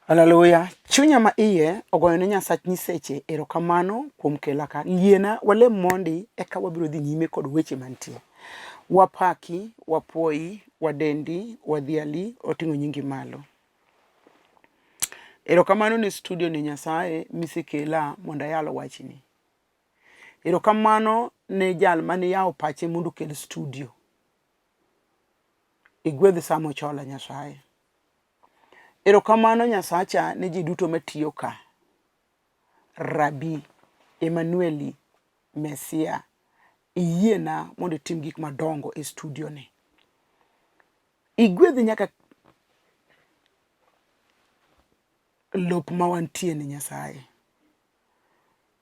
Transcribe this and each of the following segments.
Haleluya. Chunya ma iye ogoyo ne Nyasach nyiseche erokamano kuom kela ka. Yiena walem mondi eka wabiro dhi nyime kod weche mantie. Wapaki, wapuoyi, wadendi, wadhiali, oting'o nyingi malo. Erokamano ne studio ni Nyasaye misekela mondo ayal wachni. Erokamano ne jal mane yawo pache mondo okel studio. Igwedh Sam Ochola Nyasaye. Erokamano Nyasacha ne ji duto matiyo ka. Rabi, Emanueli, Mesia, iyiena mondo itim gik madongo e studio ni. Igwedh nyaka lop ma wantie ni Nyasaye.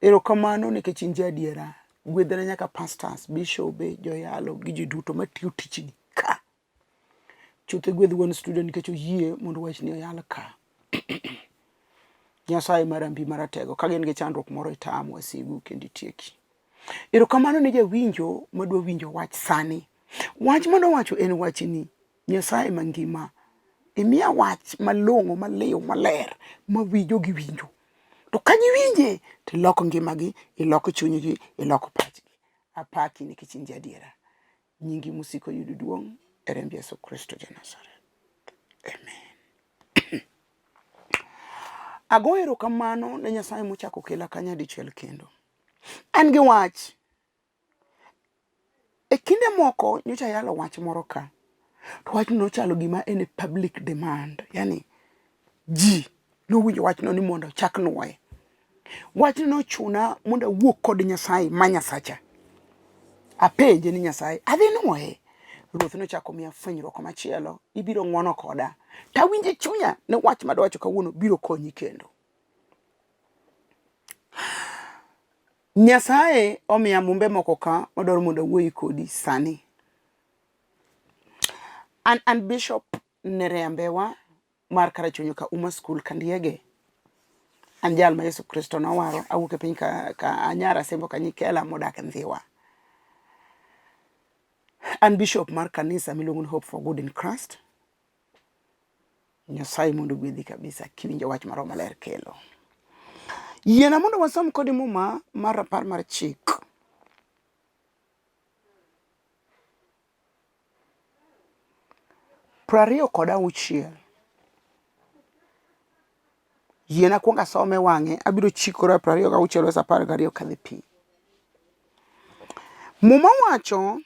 Erokamano nikech in jaadiera. Gwedhna nyaka pastors, bishobe, joyalo gi ji duto matiyo tijni ka. Chutho igwedh wuon studio nikech oyie mondo wachni oyal ka. Nyasaye marambi maratego ka gin gi chandruok moro itam wasigu kendo itieki. Erokamano ne jawinjo madwa winjo wach sani. Wach manowacho en wachni. Nyasaye mangima, imiya wach malong'o, maliw, maler ma jogi winjo. To ka giwinje to iloko ngimagi, iloko chunygi, iloko pachgi. Apaki nikech in jaadiera. Nyingi mosiko yudo duong' e remb Yesu Kristo ja Nazareth. Amen. Ago erokamano ne Nyasaye mochako kela ka nyadichiel kendo. An gi wach. E kinde moko nyocha ayalo wach moro ka, to wachno nochalo gima en e public demand, yani ji nowinjo wachno ni mondo ochak nwoye. Wachno nochuna mondo awuo kod Nyasaye ma Nyasacha. Apenje ni Nyasaye, adhi nwoye? Ruoth nochako miya fwenyruok machielo, ibiro ng'wono koda. Tawinjo e chunya ni wach madwa wacho kawuono biro konyi kendo. Nyasaye omiya mumbe moko ka madwaro mondo awuoyi kodi sani. An an Bishop Nerea Mbewa mar Karachuonyo ka Uma School Kandiege. An jal ma Yesu Kristo nowaro awuok e piny ka, ka Anyara Asembo Kanyikela modak Ndhiwa. An bishop mar kanisa miluongo ni Hope for Good in Christ. Nyasaye mondo ogwedhi kabisa kiwinjo wach ma Roho Maler kelo. Yiena mondo wasom kodi muma mar rapar mar chik. 26. Yiena kuong asome wang'e, abiro chikora 26 wes 12 kadhi piny. Muma wacho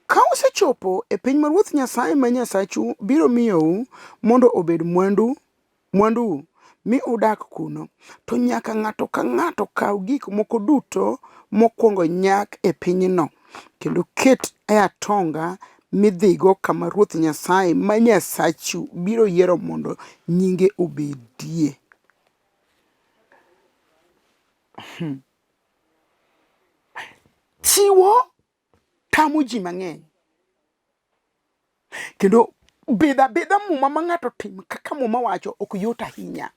Ka usechopo e piny ma Ruoth Nyasaye ma Nyasachu biro miyou mondo obed mwanduu, mi udak kuno, to nyaka ng'ato ka ng'ato kaw gik moko duto mokwongo nyak e pinyno, kendo ket e atonga midhigo kama Ruoth Nyasaye ma Nyasachu biro yiero mondo nyinge obedie. Chiwo tamo ji mang'eny. Kendo bidha bidha muma ma ng'ato tim kaka muma wacho ok yot ahinya.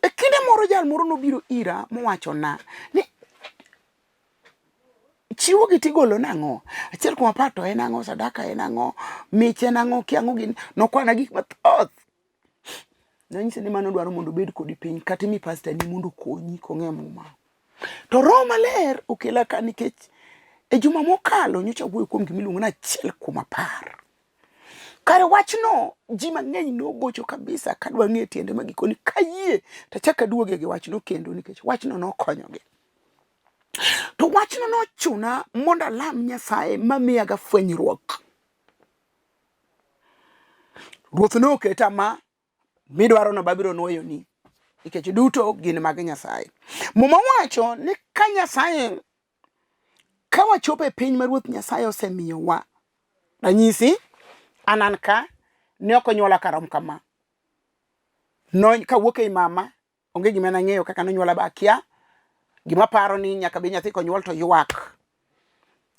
E kinde moro jal moro nobiro ira mowachona ni chiwo gi tigolo nang'o? Achiel kuom apar to en ang'o? Sadaka en ang'o? Mich en ang'o? Kia ang'o gini? Nokwana gik mathoth. Nanyise ni mano dwaro mondo obed kodi piny kata imi pasta ni mondo okonyi kong'e muma. To Roho Maler okela ka nikech e juma mokalo nyocha wuoyo kuom gima iluongo ni achiel kuom apar. Kare wachno ji mang'eny nogocho kabisa kadwa ng'e tiende ma gikoni kayie tachak aduoge gi wachno kendo nikech wachno nokonyogi. To wachno nochuna mondo alam Nyasaye mamiyaga fwenyruok. Ruoth noketa ma midwaro no babiro nwoyoni nikech duto gin mag Nyasaye. Muma wacho ni ka Nyasaye ka wachopo e piny ma Ruoth Nyasaye osemiyowa, ranyisi an an ka ne ok onyuola karom kama. No, kawuok ei mama onge gima nang'eyo kaka nonyuola ba akia. Gima paro ni nyaka be nyathi konyuol to ywak.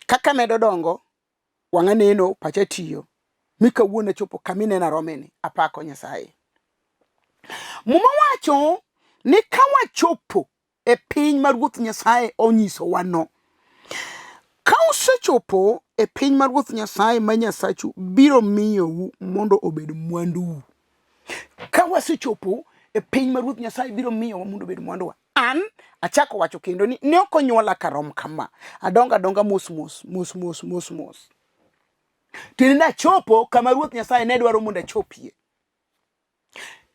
Kaka medo dongo wang'a neno, pacha tiyo. Mi kawuono achopo kama inena romeni, apako Nyasaye. Muma wacho ni ka wachopo e piny ma Ruoth Nyasaye onyisowano, Ka usechopo e piny ma Ruoth Nyasaye ma Nyasachu biro miyou mondo obed mwanduu. Ka wasechopo e piny ma Ruoth Nyasaye biro miyowa mondo obed mwanduwa, an achako wacho kendo ni ne ok onyuola karom kama, adongo adonga mos mos mos mos mos mos. Tiende ni achopo kama Ruoth Nyasaye ne dwaro mondo achopie.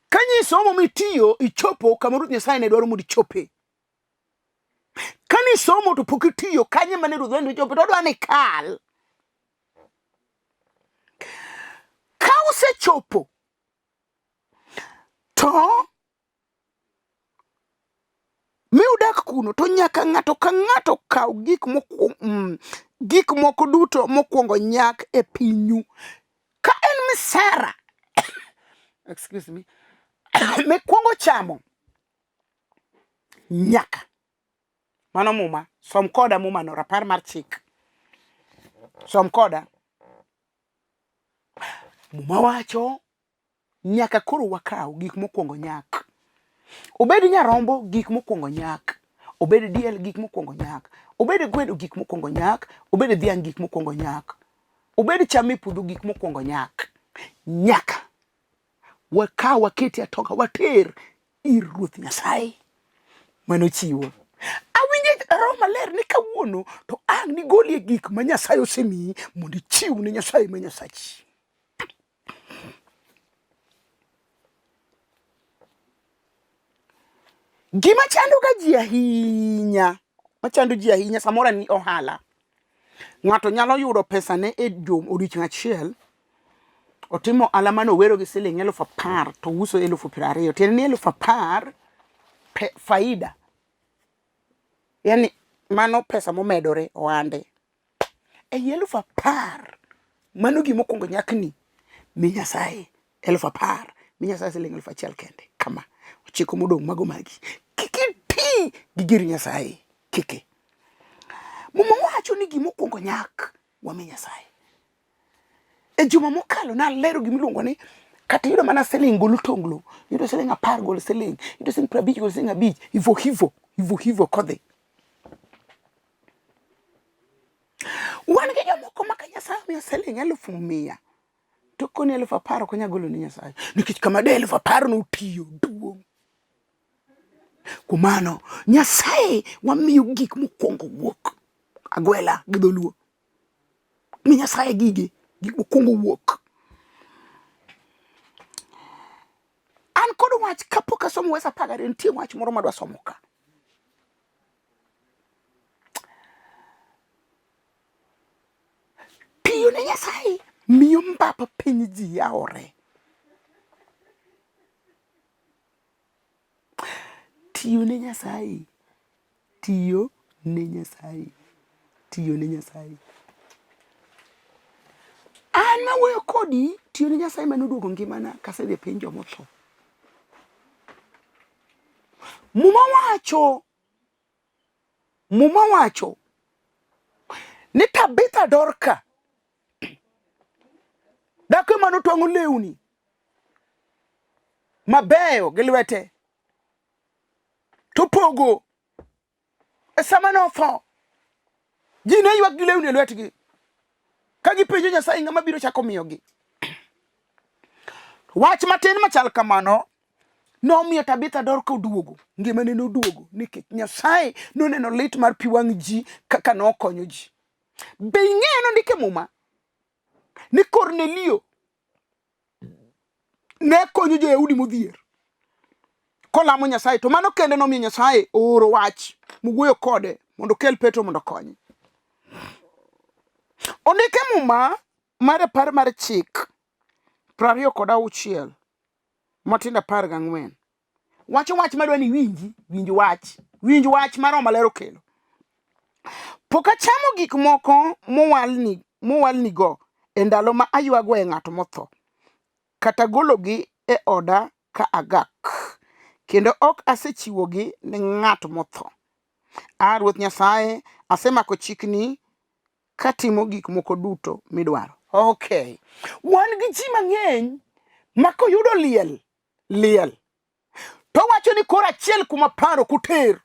Ka nyisomo mitiyo ichopo kama Ruoth Nyasaye ne dwaro mondo ichope. Ka nisomo to pok itiyo kanye mane Ruoth dwaro ni ichope to odwa ni ikal. Ka usechopo to mi udak kuno to nyaka ng'ato ka ng'ato kaw gik moko gik moko duto mokwongo nyak e pinyu. Ka en misara excuse me mikwongo chamo nyaka mano muma som koda mumano rapar mar chik som koda muma wacho nyaka koro wakaw gik mokwongo nyak. Obed nyarombo, gik mokwongo nyak. Obed diel, gik mokwongo nyak. Obed gweno, gik mokwongo nyak. Obed dhiang', gik mokwongo nyak. Obed cham e puodho, gik mokwongo nyak. Nyaka wakaw waketi atonga water ir Ruoth Nyasaye mano chiwo. Awinjo Roho Maler ni kawuono to ang' nigolie gik ma Nyasaye osemiyi mondo ichiw ne Nyasaye ma Nyasachi. Gima chando ga ji ahinya, machando ji ahinya samoro en ohala. Ng'ato nyalo yudo pesa ne e jum odiochieng' achiel, otimo ohala mane owero gi siling 10,000 to ouso 20,000. Tiende ni 10,000 faida. Yani mano pesa momedore ohande. Ei 10,000 mano gima okwongo nyakni mi Nyasaye 10,000 mi Nyasaye siling 1000 kende kama ochiko modong' mago magi kik iti gi gir Nyasaye kiki Muma wacho ni gima okwongo nyak wami Nyasaye. E juma mokalo nalero gima iluongo ni kata iyudo mana siling gol otonglo, iyudo siling 10 gol siling, iyudo siling 50 gol siling 5, hivyo hivyo hivyo hivyo kodhi. Wan gi jomoko ma ka Nyasaye omiyo siling 100,000 to koni 10,000 ok onyal golo ne Nyasaye nikech kama de 10,000 notiyo duong'. Kuom mano Nyasaye wamiyo gik mokwongo wuok agwela gi dholuo. Mi Nyasaye gige gik mokwongo wuok. An kod wach kapok asomo wes 12 nitie wach moro madwa somo ka. Tiyo ne Nyasaye miyo mbap piny ji yawore. Tiyo ne Nyasaye, tiyo ne Nyasaye, tiyo ne Nyasaye. An mawuoyo kodi, tiyo ne Nyasaye mane oduogo ngimana kasedhi e piny jomotho. Muma wacho, Muma wacho ni Tabitha Dorka dhako mane otwang'o lewni mabeyo gi lwete to pogo e sama notho ji ne ywak gi lewni e lwetgi ka gipenjo Nyasaye ng'ama biro chako miyogi. Wach matin machal kamano nomiyo Tabitha Dorka oduogo, ngimane noduogo nikech Nyasaye noneno lit mar pi wang' ji kaka nokonyo ji. Be ing'eyo nondik e Muma ni Kornelio ne konyo jo-Yahudi modhier kolamo Nyasaye to mano kende nomiyo Nyasaye ooro wach mowuoyo kode mondo okel Petro mondo okonye. Ondik e Muma mar rapar mar chik 26 matindo 14 wacho wach madwa ni iwinji, winj wach, winj wach ma Roho Maler okelo. Pok achamo gik moko mowalni mowalnigo e ndalo ma aywagoe ng'at motho, kata gologi e oda ka agak, kendo ok asechiwogi ne ng'at motho. A Ruoth Nyasaye, asemako chikni katimo gik moko duto midwaro. Okay. Wan gi ji mang'eny ma koyudo liel, liel, to wacho ni koro achiel kuom apar ok uter.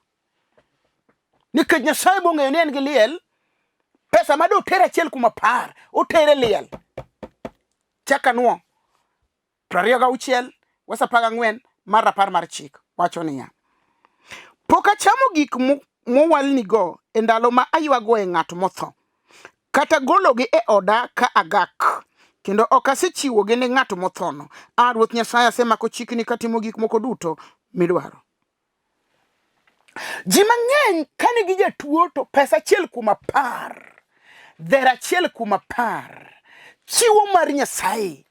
Nikech Nyasaye bong'eyo ni en gi liel Pesa ma doter achiel kuom apar oter e liel. Chak anwo 26 wes 14 mar rapar mar chik wacho niya, Pok achamo gik mowalnigo e ndalo ma aywagoe ng'at motho, kata gologi e oda ka agak, kendo ok asechiwogi ne ng'at mothono. A Ruoth Nyasaye, asemako chikni katimo gik moko duto midwaro. Ji mang'eny ka nigi jatuo to pesa achiel kuom apar, dher achiel kuom apar, chiwo mar Nyasaye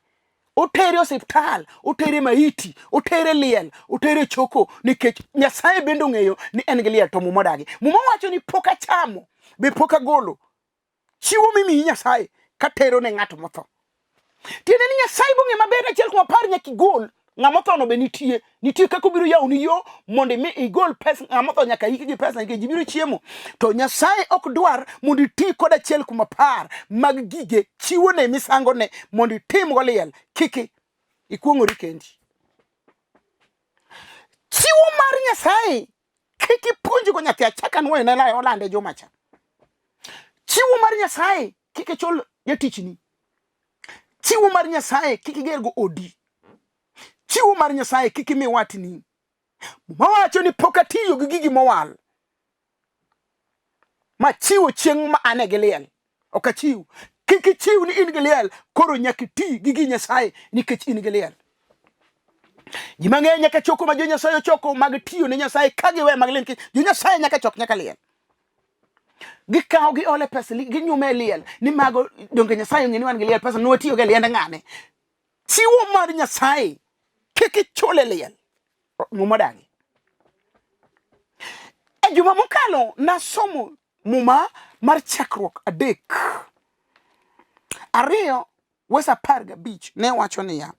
otere osiptal, otere maiti, otere liel, otere choko nikech Nyasaye bende ong'eyo ni en gi liel to Muma odagi. Muma wacho ni pok achamo, be pok agolo chiwo mimiyi Nyasaye katero ne ng'at motho. Tiende ni Nyasaye bong'e maber achiel kuom apar nyaka igol. Ng'ama othono be nitie. Nitie kaka obiro yawoni yo mondo imi igol pesa ng'ama otho nyaka iki gi pesa nikech ji biro chiemo. To Nyasaye ok dwar mondo iti kod achiel kuom apar mag gige chiwone misangone mondo itimgo liel. Kiki ikuong'ori kendi. Chiwo mar Nyasaye kik ipuonjgo nyathi achaka nwoyo ne olande juma cha. Chiwo mar Nyasaye kik ichul jatichni. Chiwo mar Nyasaye kik igergo odi. Chiwo mar Nyasaye kik imi watni. Muma wacho ni pok atiyo gi gigi mowal ma chiwo chieng' ma an e gi liel. Ok achiw. Kik ichiw ni in gi liel, koro nyaka iti gi gi Nyasaye nikech in gi liel. Ji mang'eny nyaka choko ma jo Nyasaye ochoko mag tiyo ne Nyasaye ka giwe mag liel nikech jo Nyasaye nyaka chok nyaka liel. Gikawo giole pesa ginyume e liel ni mago donge Nyasaye ong'e ni wan gi liel pesa nwatiyogo e liend ng'ane. Chiwo mar Nyasaye kik ichul e liel. Muma odagi. E juma mokalo nasomo muma mar chakruok adek ariyo wes 15 ne wacho niya,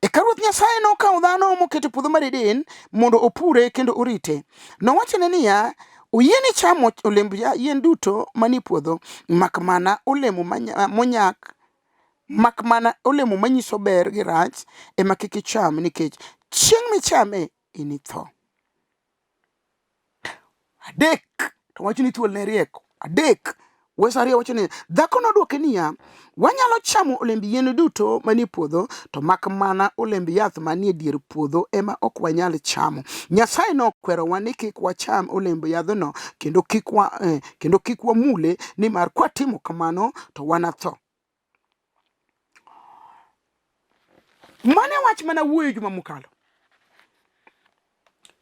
Eka Ruoth Nyasaye nokawo dhano moketo e puodho mar Eden mondo opure kendo orite. Nowachone niya, Oyieni chamo olemb yien duto manie puodho, mak mana olemo monyak mak mana olemo manyiso ber gi rach ema kik icham nikech chieng' michame initho. Adek to wacho ni thuol ne riek. Adek wes ariyo wacho ni dhako nodwoke niya, wanyalo chamo olemb yien duto manie puodho, to mak mana olemb yath manie dier puodho ema ok wanyal chamo. Nyasaye nokwerowa ni kik wacham olemb yadhno kendo kik wa, eh, kendo kik wamule nimar kwatimo kamano to wanatho. Mano e wach mana wuoyo juma mokalo.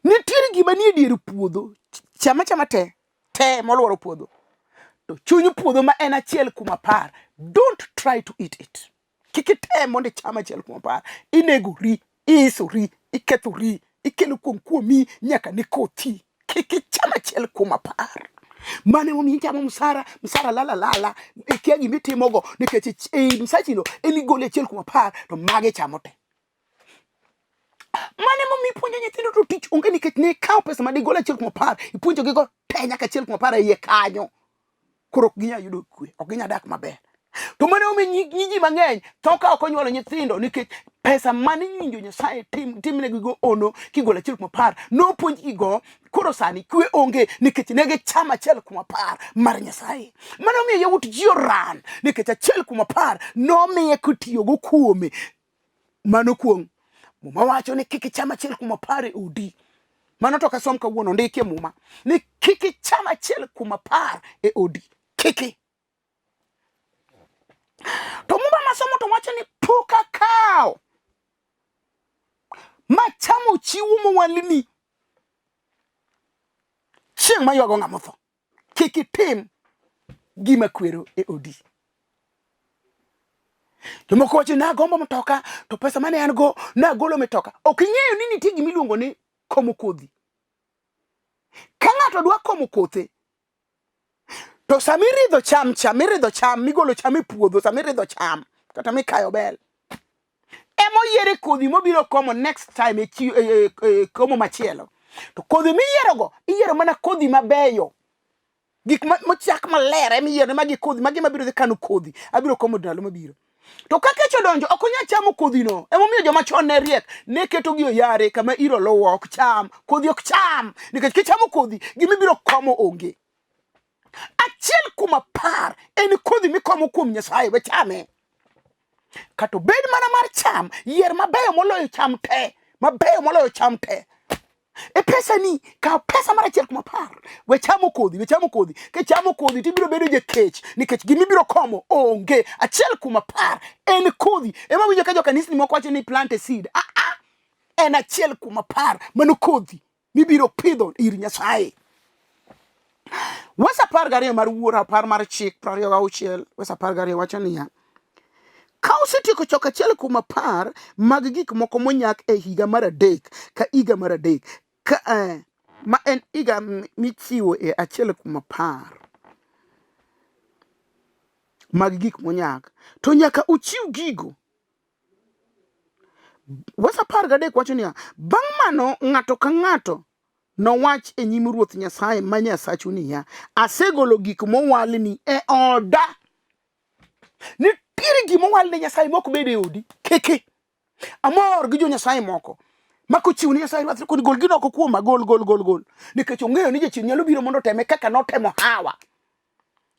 Nitiere gima nie dier puodho, chama chama te, te moluoro puodho. To chuny puodho ma en achiel kuom apar, don't try to eat it. Kik item mondo icham achiel kuom apar. Inegori, iisori, ikethori, ikelo kuong' kuomi nyaka ne kothi. Kik icham achiel kuom apar. Mano emomiyo ichamo msara, msara lala lala, ikia gima itimogo nikech ei msachino ema igole achiel kuom apar to mago ichamo te. Mano emomiyo ipuonjo nyithindo to tich onge nikech ne ikawo pesa ma digol achiel kuom apar, ipuonjogigo te nyaka achiel kuom apar e iye kanyo. Koro ok ginyal yudo kwe, ok ginyal dak maber. To mano emomiyo nyi ji mang'eny tho ka ok onyuolo nyithindo nikech pesa mane iwinjo Nyasaye tim timnegigo ono kigolo achiel kuom apar nopuonjgigo koro sani kwe onge nikech ne gichamo achiel kuom apar mar Nyasaye. Mano omiyo yawuot ji oran nikech achiel kuom apar nomiye kotiyogo kuome. Mano kuong'. Muma wacho ni kik icham achiel kuom apar e odi. Mano to kasom kawuono ondikie Muma ni kik icham achiel kuom apar e odi. Kiki. To Muma masomo to wacho ni pok akawo machamo chiwo mowalni chieng' maywago ng'ama otho. Kik itim gima kwero e odi. Jomoko wacho ni nagombo mtoka to pesa mane an go nagolo mitoka. Ok ing'eyo ni nitie gima iluongo ni komo kodhi. Ka ng'ato dwa komo kothe to sama iridho cham cha miridho cham migolo cham e puodho sama iridho cham kata mikayo bel ema oyiere kodhi mobiro komo next time e, chi, e, e, e komo machielo. To kodhi miyierogo iyiero mana kodhi mabeyo gik mochak maler ema iyiero magi kodhi magi mabiro dhi kano kodhi abiro komo ndalo mabiro. To ka kech odonjo ok onyal chamo kodhino. Emomiyo joma chon ne riek ne ketogi oyare kama iro luwo ok cham kodhi ok cham nikech kichamo kodhi gima ibiro komo onge. 1/10 en kodhi mikomo kuom Nyasaye, we chame. Kata obed mana mar cham, yier mabeyo moloyo cham te, mabeyo moloyo cham te. E pesani, kaw pesa mar 1/10, we chamo kodhi, we chamo kodhi. Kichamo kodhi tibiro bedo jakech, nikech gima ibiro komo onge. 1/10 en kodhi. Ema winjo ka jokanisni moko wacho ni plant a seed. Ah, ah, en 1/10, mano kodhi mibiro pidho ir Nyasaye. Wes 12 mar Wuoro apar mar Chik 26, wes 12 wacho niya, ka usetieko choko 1/10 mag gik moko monyak e higa mar adek ka higa mar adek ka, ma en higa michiwo e 1/10 mag gik monyak, to nyaka uchiw gigo. Wes 13 wacho niya, bang' mano ng'ato ka ng'ato nowach e nyim Ruoth Nyasaye ma Nyasachu niya, asegolo gik mowalni e oda. Nitiere gima owal ne Nyasaye mok bed e odi. Keke. Amor gi jo Nyasaye moko. Ma kochiwo ne Nyasaye rwath koni gol gino oko kuoma, gol, gol, gol, gol. Nikech ong'eyo ni jachien nyalo biro mondo oteme kaka notemo Hawa.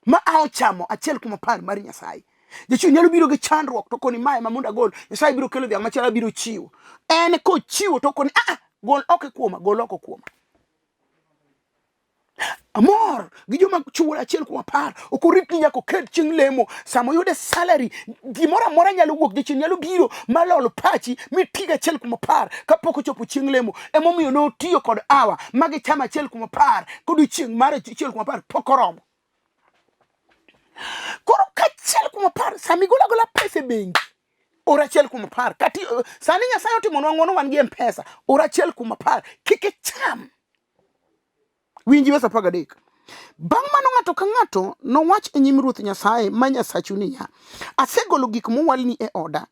Ma a ochamo 1/10 mar Nyasaye. Jachien nyalo biro gi chandruok to koni mae ma mondo agol. Nyasaye biro kelo dhiang' machielo abiro chiwo. En kochiwo to koni ah, gol oko kuoma, gol oko kuoma. Amor gi joma chiwo 1/10, ok orit ni nyaka oket chieng' lemo. Sama oyude salary, gimoro amora nyalo wuok, jachien nyalo biro malol pachi mitigo 1/10 kapok ochopo chieng' lemo. Emomiyo notiyo kod Hawa ma gichamo 1/10 kodiochieng' mar 1/10 pok oromo. Koro ka 1/10, sama igolo agola pesa e bengi, or 1/10. Kati sani Nyasaye otimonwa ng'wono, wan gi M-Pesa, or 1/10, kik icham. Winji wes 13. Bang' mano ng'ato ka ng'ato nowach e nyim Ruoth Nyasaye ma Nyasachu niya, asegolo gik mowalni e oda,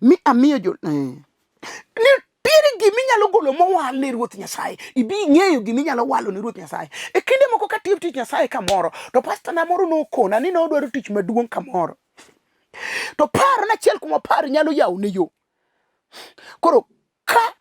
mi amiyo jo... Nitiere gima inyalo golo mowal ne Ruoth Nyasaye. Ibi ing'eyo gima inyalo walo ne Ruoth Nyasaye. E kinde moko katiyo tich Nyasaye kamoro, to pasta na moro nokona ni nodwaro tich maduong' kamoro. To paro na 1/10 nyalo yawo ne yo. Koro ka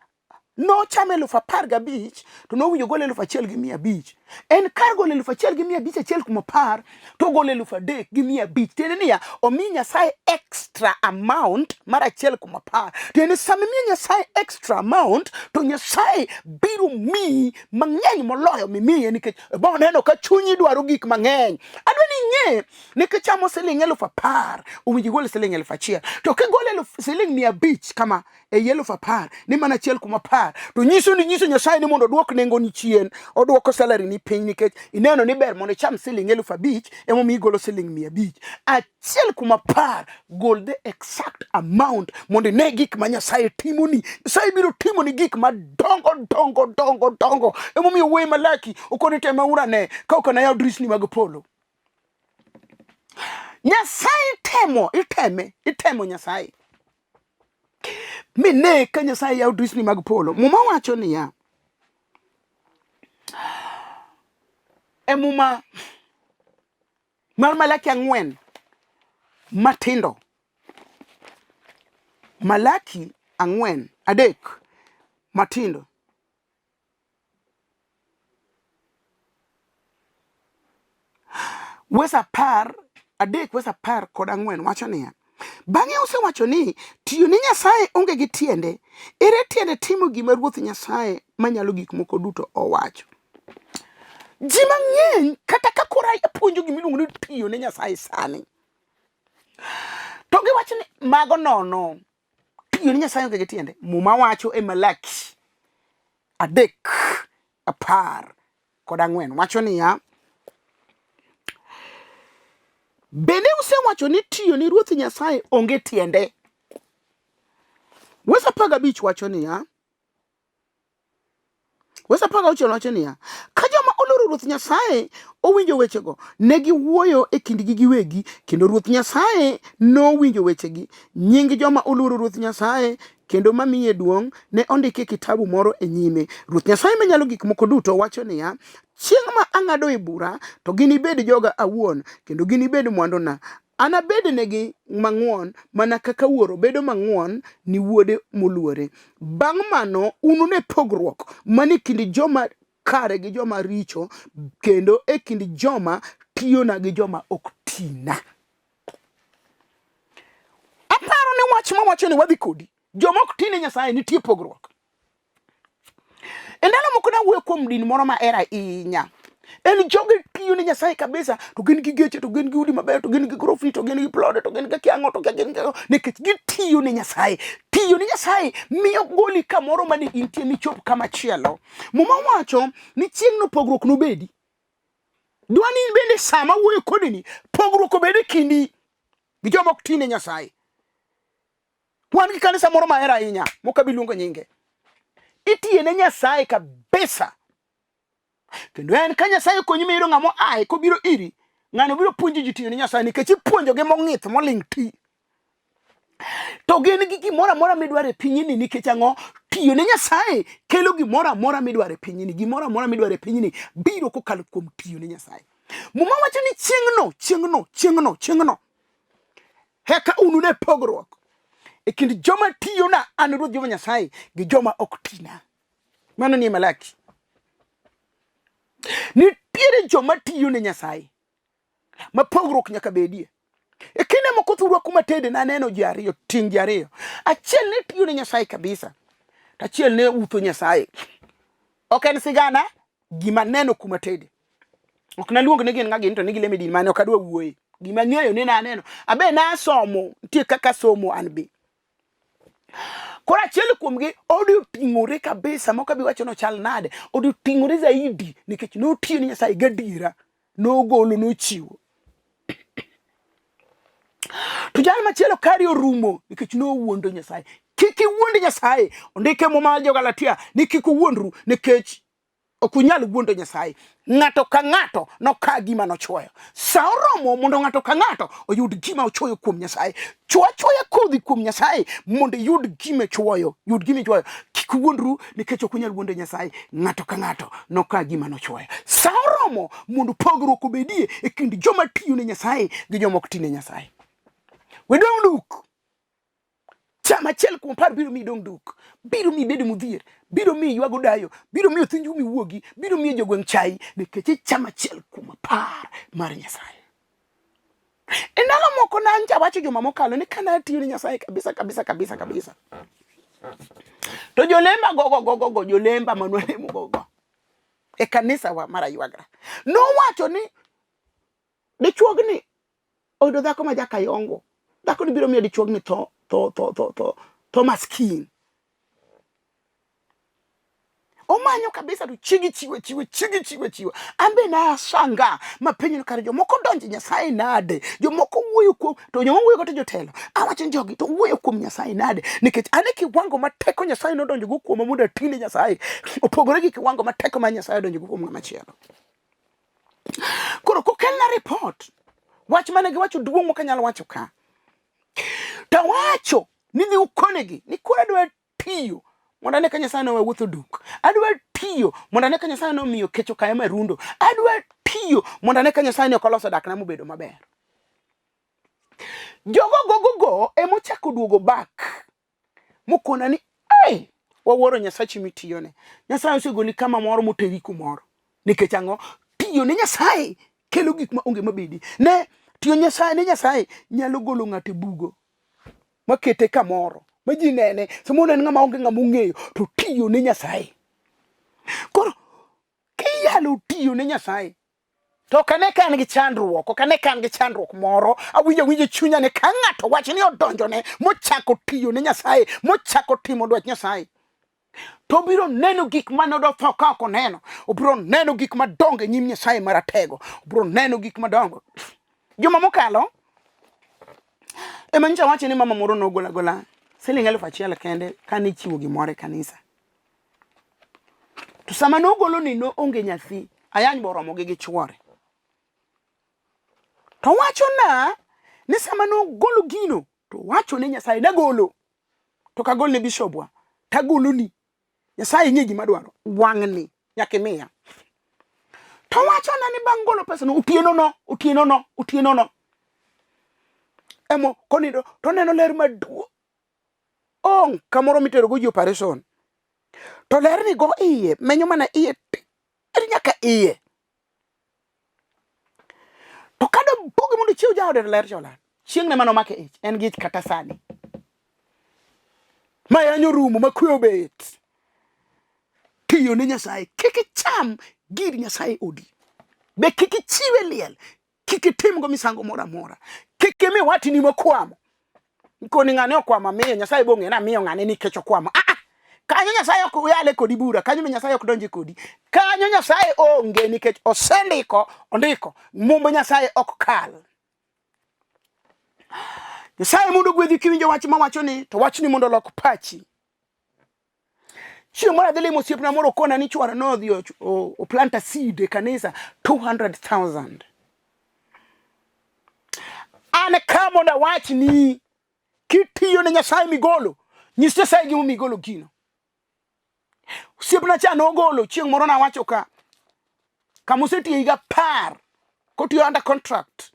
nochamo 15,000 to nowinjo gol 1,500. En kar golo 1,500 1/10 to golo 3,500. Tiende niya, omi Nyasaye extra amount mar 1/10. Tiende sama imiyo Nyasaye extra amount to Nyasaye biro miyi mang'eny moloyo mimiye, nikech bo neno ka chunyi dwaro gik mang'eny. Adwa ni ing'e ni kichamo siling 10,000 owinjo igol siling 1,000. To kigolo siling 500 kama e 10,000 ni mana 1/10, to nyiso ni nyiso Nyasaye ni mondo oduok nengoni chien, oduoko salary ni piny, nikech ineno ni ber mondo icham siling 5,000 emomiyo igolo siling 500. 1/10, gol the exact amount mondo ine gik ma Nyasaye timoni. Nyasaye biro timoni gik madongo dongo dongo dongo. Emomiyo wuoyi Malaki okoni temauru ane ka ok anayaw dirisni mag polo. Nyasaye temo, iteme, itemo Nyasaye. Mine ka Nyasaye yawo dirisni mag polo. Muma wacho niya, e Muma mar Malaki 4 matindo, Malaki 4 3 matindo, Wes 13 wes 14 wacho niya, bang'e usewacho ni tiyo ni Nyasaye onge gi tiende, ere tiende timo gima Ruoth Nyasaye manyalo gik moko duto owacho? Ji mang'eny kata ka koro apuonjo gima iluongo ni tiyo ne Nyasaye sani, to giwacho ni mago nono, tiyo ne Nyasaye onge gi tiende. Muma wacho e Malaki 3:14 wacho niya, bende usewacho ni tiyo ni Ruoth Nyasaye onge tiende. Wes 15 wacho niya, Wes 16 wacho niya, ka joma oluoro Ruoth Nyasaye owinjo wechego, ne giwuoyo e kindgi giwegi, kendo Ruoth Nyasaye nowinjo wechegi. Nying joma oluoro Ruoth Nyasaye kendo mamiye duong' ne ondiki e kitabu moro e nyime. Ruoth Nyasaye Manyalo Gik Moko Duto wacho niya, chieng' ma ang'adoe bura, to ginibed joga awuon, kendo ginibed mwanduna. Anabednegi mang'won mana kaka wuoro bedo mang'won ni wuode moluore. Bang' mano unune pogruok manie kind joma kare gi joma richo, kendo e kind joma tiyona gi joma ok tina. Aparo ni wach mawacho ni wadhi kodi. Joma ok tine Nyasaye nitie pogruok. E ndalo moko nawuoyo kuom din moro ma ahero ahinya. En jogi tiyo ne Nyasaye kabisa to gin gi geche to gin gi udi mabeyo to gin gi grofni to gin gi plode to gin gi kiang'o to gin gi nikech gitiyo ne Nyasaye. Tiyo ne Nyasaye miyo goli kamoro mane intie michop kama chielo. Muma wacho ni chieng'no pogruok nobedi. Dwa ni in bende sama wuoyo kodini pogruok obed e kindi gi joma ok ti ne Nyasaye. Wan gi kanisa moro mahero ahinya mok abi luongo nyinge. Itiye ne Nyasaye kabisa. Kendo en ka Nyasaye okonyi miyudo ng'ama oaye kobiro iri, ng'ano biro puonjo ji tiyo ne Nyasaye nikech ipuonjogi mong'ith moling' ti. To gin gi gimoro amora midwaro e pinyni nikech ang'o? Tiyo ne Nyasaye kelo gimoro amora midwaro e pinyni. Gimoro amora midwaro e pinyni biro kokalo kuom tiyo ne Nyasaye. Muma wacho ni chieng'no, chieng'no, chieng'no, chieng'no Eka unune pogruok e kind joma tiyona an Ruoth Jehova Nyasaye gi joma ok tina. Mano nie Malaki. Nitiere joma tiyo ne Nyasaye ma pogruok nyaka bedie. E kinde moko thurwa kuma tede naneno ji ariyo, ting' ji ariyo. Achiel ne tiyo ne Nyasaye kabisa, to achiel ne utho Nyasaye. Ok en sigana, gima neno kuma tede. Ok naluong ni gin ng'a gin to ni gilemo e din mane ok adwa wuoye. Gima ang'eyo ni naneno. Abe nasomo, nitie kaka somo an be. Koro achiel kuomgi ode oting'ore kabisa mok abi wacho nochal nade. Ode oting'ore zaidi nikech notiyo ne Nyasaye gadiera. Nogolo, nochiwo. To jal machielo kare orumo nikech nowuondo Nyasaye. Kik iwuond Nyasaye. Ondike Muma mar Jo-Galatia ni kik uwuondru nikech ok unyal wuondo Nyasaye. Ng'ato ka ng'ato noka gima nochuoyo. Sa oromo mondo ng'ato ka ng'ato oyud gima ochuoyo kuom Nyasaye. Chuo achuoya kodhi kuom Nyasaye mondo iyud gima ichuoyo. Yud gima ichuoyo. Kik uwuondru nikech ok unyal wuondo Nyasaye. Ng'ato ka ng'ato noka gima nochuoyo. Sa oromo mondo pogruok obedie e kind joma tiyo ne Nyasaye gi joma ok ti ne Nyasaye. We dong' duk. Cham achiel kuom apar biro miyi dong' duk, biro miyi bedo modhier, biro miyi ywago dayo, biro miyo thinj umi wuogi, biro miyo jogweng' chayi, nikech icham achiel kuom apar mar Nyasaye. E ndalo moko nancha wacho juma mokalo ni kane atiyo ne Nyasaye kabisa kabisa kabisa kabisa. To jolemba gogo gogo go jolemba manwalemo gogo e kanisa wa mar Aywagra nowacho ni dichuogni oyudo dhako ma jakayongo dhako ni biro miyo dichuogni tho tho tho tho tho tho maskin omanyo kabisa to chiegi chiwe chiwe chiegi chiwe chiwe an be nashangaa mapenjo ni kare jomoko donjo nyasaye nade jomoko wuoyo kuom to joma wuoyo go to jotelo awacho ni jogi to wuoyo kuom nyasaye nade nikech an e kiwango ma teko nyasaye nodonjogo kuoma mondo atine nyasaye opogore gi kiwango ma teko mar nyasaye odonjogo kuom ng'ama chielo Koro kokelna report wach mane giwacho duong' mok anyal wacho ka. Tawacho ni dhi ukonegi ni koro adwa tiyo mondo ane ka Nyasaye nowe wuotho duk. Adwa tiyo mondo ane ka Nyasaye nomiyo kech okaya marundo. Adwa tiyo mondo ane ka Nyasaye ne ok oloso dakna mobedo maber. Jogo gogogo emochako duogo back mokona ni hey, wawuoro Nyasachi mitiyone. Nyasaye osegoli kama moro moteri kumoro. Nikech ang'o? Tiyo ne Nyasaye kelo gik ma onge mabedi. Ne tiyo Nyasaye ne Nyasaye nyalo golo ng'ato e bugo makete kamoro ma ji nene. Samoro en ng'ama onge ng'ama ong'eyo to tiyo ne Nyasaye. Koro kiyalo tiyo ne Nyasaye To ok ane ka an gi chandruok, ok ane ka an gi chandruok moro. Awinjo awinjo chunya ni ka ng'ato wacho ni odonjone mochako tiyo ne Nyasaye, mochako timo dwach Nyasaye, to obiro neno gik mane odotho ka ok oneno. Obiro neno gik madongo e nyim Nyasaye maratego. Obiro neno gik madongo. Juma mokalo, ema nyicha wacho ni mama moro nogolo agola siling 1000 kende kane ichiwo gimoro e kanisa. To sama nogolo ni noonge nyathi, ayany boromo gi gi chwore. To wacho na ni sama nogolo gino, to wacho ne Nyasaye nagolo. To kagol ne bishobwa, tagolo ni. Nyasaye ng'e gima dwaro, wang'ni nyaka imiya. To wacho na ni bang' golo pesa no, otieno no, otieno no, otieno no. Emo konindo to neno ler maduong' ong kamoro mitero go ji operation to ler ni go iye menyo mana iye tir nyaka iye. To ka dopogi mondo ichiw jaode to ler cholal. Chieng' ne mane omake ich, en gi ich kata sani. Ma yanyo rumo, ma kwe obet. Tiyo ne Nyasaye, kik icham gir Nyasaye odi. Be kik ichiwe liel, kik itimgo misango moro amora. Kik imi watni mokwamo. Koni ng'ane okwamo amiyo, Nyasaye bong'e ni amiyo ng'ane nikech okwamo. Ah, ah. Kanyo Nyasaye ok yale kodi bura, kanyo be Nyasaye ok donje kodi. Kanyo Nyasaye onge nikech osendiko, ondiko. Mumb Nyasaye ok kal. Nyasaye mondo ogwedhi kiwinjo wach mawacho ni, to wachni mondo olok pachi. Chieng' moro adhi limo osiepna moro okona ni chwara nodhi oplanta seed e kanisa 200,000. An ka mondo awachni kitiyo ne Nyasaye migolo, nyis Nyasaye gimomiyo igolo gino. Osiepna cha nogolo chieng' moro nawacho ka kama osetiyo higa 10 kotiyo under contract.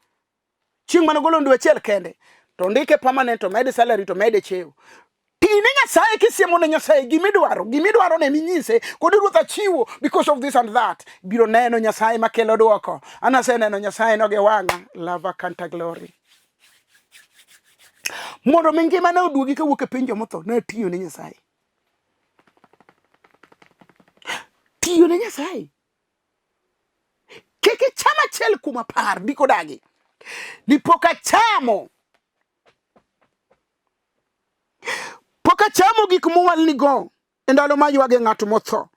Chieng' mane ogolo dwe achiel kende to ondike permanent to mede salary to mede cheo. Tine Nyasaye kisiemo ne Nyasaye gimidwaro, gimidwaro ne minyise kod ruoth achiwo because of this and that. Biro neno Nyasaye makelo dwoko. An aseneno Nyasaye no gi wang'a. Lava kanta glory. Mondo mi ngimana oduogi kawuok e piny jomotho, natiyo ne Nyasaye. Tiyo ne Nyasaye. Kik icham achiel kuom apar, ndiko dagi. Ni pok achamo. Pok achamo gik mowalnigo e ndalo ma ywage ng'at motho,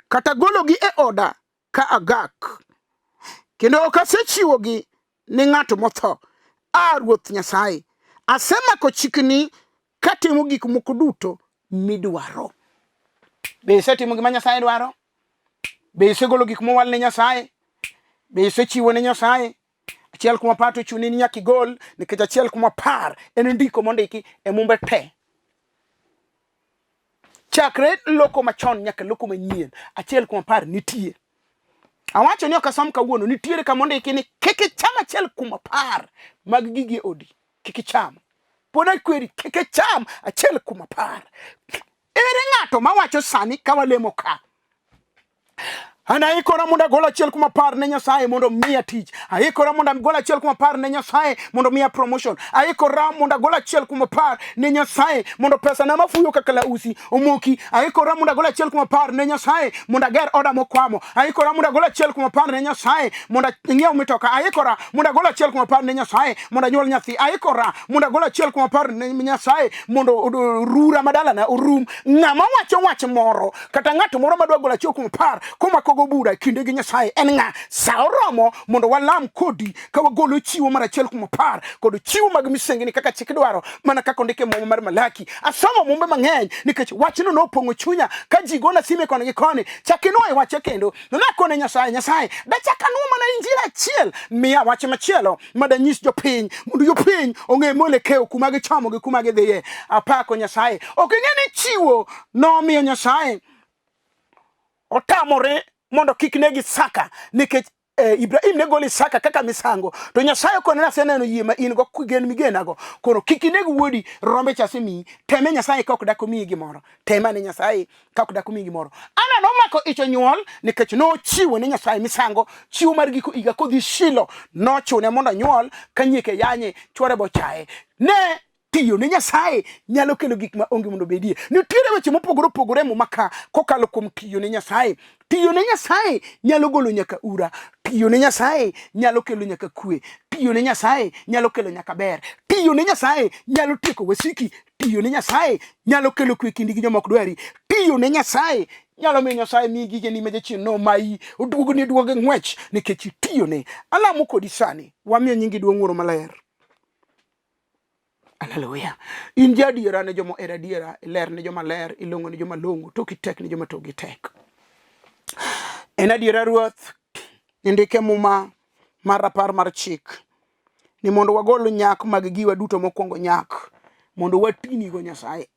kata gologi e oda ka agak, kendo ok asechiwogi ni ng'at motho. A Ruoth Nyasaye, asemako chikni katimo gik moko duto midwaro. Be isetimo gima Nyasaye dwaro? Be isegolo gik mowal ne Nyasaye? Be isechiwo ne Nyasaye? Achiel kuom apar to chuni ni nyaka igol, nikech achiel kuom apar en ndiko mondiki e Mumbe te. Chakre loko machon nyaka loko manyien, achiel kuom apar nitie. Awacho ni ok asom kawuono, nitiere kama ondiki ni kik icham achiel kuom apar mag gigi e odi. Kik icham. Pod akweri, kik icham achiel kuom apar. Ere ng'ato mawacho sani ka walemo ka? An aikora mondo agol achiel kuom apar ne Nyasaye mondo omiya tich. Aikora mondo agol achiel kuom apar ne Nyasaye mondo omiya promotion. Aikora mondo agol achiel kuom apar ne Nyasaye mondo pesa na mafuyo kaka lausi omoki. Aikora mondo agol achiel kuom apar ne Nyasaye mondo ager oda mokwamo. Aikora mondo agol achiel kuom apar ne Nyasaye mondo ang'iew mitoka. Aikora mondo agol achiel kuom apar ne Nyasaye mondo anyuol nyathi. Aikora mondo agol achiel kuom apar ne Nyasaye mondo rura madalana orum. Ng'ama wacho wach moro kata ng'at moro madwa golo achiel kuom apar komakogo bura e kinde gi Nyasaye en ng'a? Sa oromo mondo walam kodi ka wagolo chiwo mar achiel kuom apar kod chiwo mag misengni kaka chik dwaro, mana kaka ondik e Muma mar Malaki. Asomo mumbe mang'eny nikech wachno nopong'o chunya ka ji gona sime koni gi koni. Chak inwoye wache kendo. Nakone Nyasaye, Nyasaye, dachak anwo mana injili achiel, miya wach machielo ma danyis jopiny mondo jopiny ong'e mwelekeo kuma gichomo gi kuma gidhiye. Apako Nyasaye. Ok ing'e ni chiwo nomiyo Nyasaye otamore mondo kik neg Isaka nikech eh, Ibrahim ne golo Isaka kaka misango to Nyasaye okone ni aseneno yie ma in go gen migenago koro kik ineg wuodi rombe cha asemiyi teme Nyasaye ka ok dak omiyi gimoro teme ane Nyasaye ka ok dak omiyi gimoro Ana nomako ich onyuol nikech nochiwo ne Nyasaye misango chiwo mar giko higa kodhi Shilo nochune mondo onyuol ka nyieke yanye chwore bochaye ne tiyo ne Nyasaye nyalo kelo gik ma onge mondo obedie. Nitiere weche mopogore opogore e Muma ka kokalo kuom tiyo ne Nyasaye. Tiyo ne Nyasaye nyalo golo nyaka ura. Tiyo ne Nyasaye nyalo kelo nyaka kwe. Tiyo ne Nyasaye nyalo kelo nyaka ber. Tiyo ne Nyasaye nyalo tieko wasiki. Tiyo ne Nyasaye nyalo kelo kwe kindi gi joma ok dwari. Tiyo ne Nyasaye nyalo miyo Nyasaye miyi gigeni ma jachien nomayi, oduogni duoge ng'wech nikech itiyone. Alamo kodi sani, wamiyo nyingi duong' Wuoro Maler. Haleluya. In ja adiera ne joma ohero adiera, iler ne joma ler, ilong'o ne joma long'o, toki tek ne joma tokgi tek. En adiera Ruoth, indike Muma mar rapar mar chik ni mondo wagol nyak mag giwa duto mokwongo nyak mondo watinigo Nyasaye.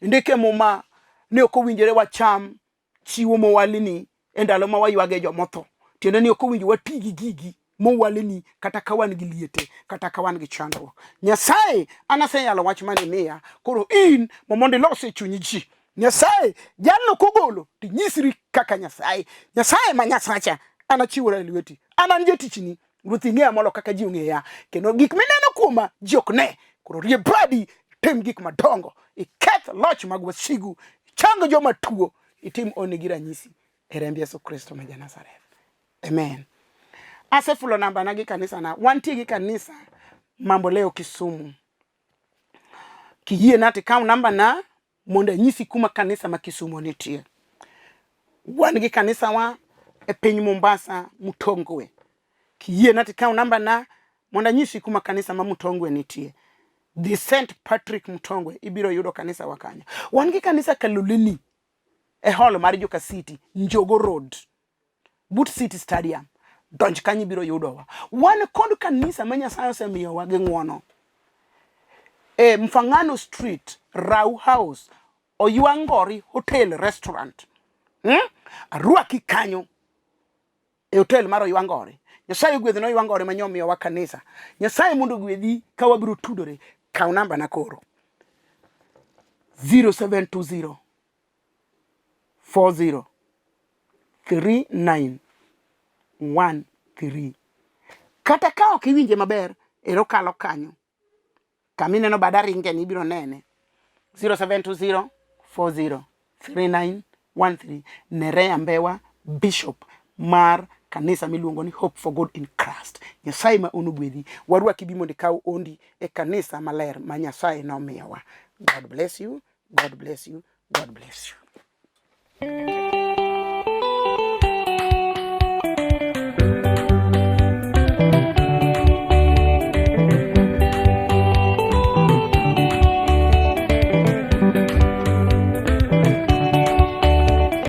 Indike Muma ni ok owinjore wacham chiwo mowalni e ndalo ma waywage jomotho. Tiende ni ok owinjo wati gi gigi mowalni kata ka wan gi liete kata ka wan gi chandruok. Nyasaye, an aseyalo wach mane imiya, koro in ma mondo ilos e chuny ji. Nyasaye, jalno kogolo to inyisri kaka Nyasaye. Nyasaye ma Nyasacha, an achiwora e lweti. An an jatichni. Ruoth ing'eya molo kaka ji ong'eya. Kendo gik mineno kuoma ji ok ne. Koro rie badi, itim gik madongo, iketh loch mag wasigu, ichang joma tuo, itim honni gi ranyisi e remb Yesu Kristo ma ja-Nazareth. Amen. Asefulo nambana gi kanisana. Wantie gi kanisa Mamboleo Kisumu. Kiyie na to ikaw nambana mondo anyisi kuma kanisa ma Kisumu nitie. Wan gi kanisawa e piny Mombasa, Mutongwe. Kiyie na to ikaw nambana mondo anyisi kuma kanisa ma Mutongwe nitie. The St. Patrick Mutongwe, ibiro yudo kanisa wa kanyo. Wan gi kanisa Kaloleni e hall mar Joka City, Njogo Road. but City Stadium. Donj kanyo ibiro yudowa. Wan kod kanisa ma Nyasaye osemiyowa gi ng'wono. E Mfangano Street, Rau House, Oywangori Hotel Restaurant. Arwaki kanyo e hotel mar Oywangori. Nyasaye ogwedhna Oywangori ma nyomiyowa kanisa. Nyasaye mondo ogwedhi ka wabiro tudore. Kaw namba na koro. 0720 40 39 1 3. Kata ka ok iwinje maber, ero kalo kanyo. Kama ineno bada ringe ni ibiro nene. 0720 40 39 13 Nerea Mbewa Bishop mar kanisa miluongo ni Hope for God in Christ. Nyasaye ma onogwedhi. Warwaki bi mondo ikaw ondi e kanisa maler ma Nyasaye nomiyowa. God bless you. God bless you. God bless you.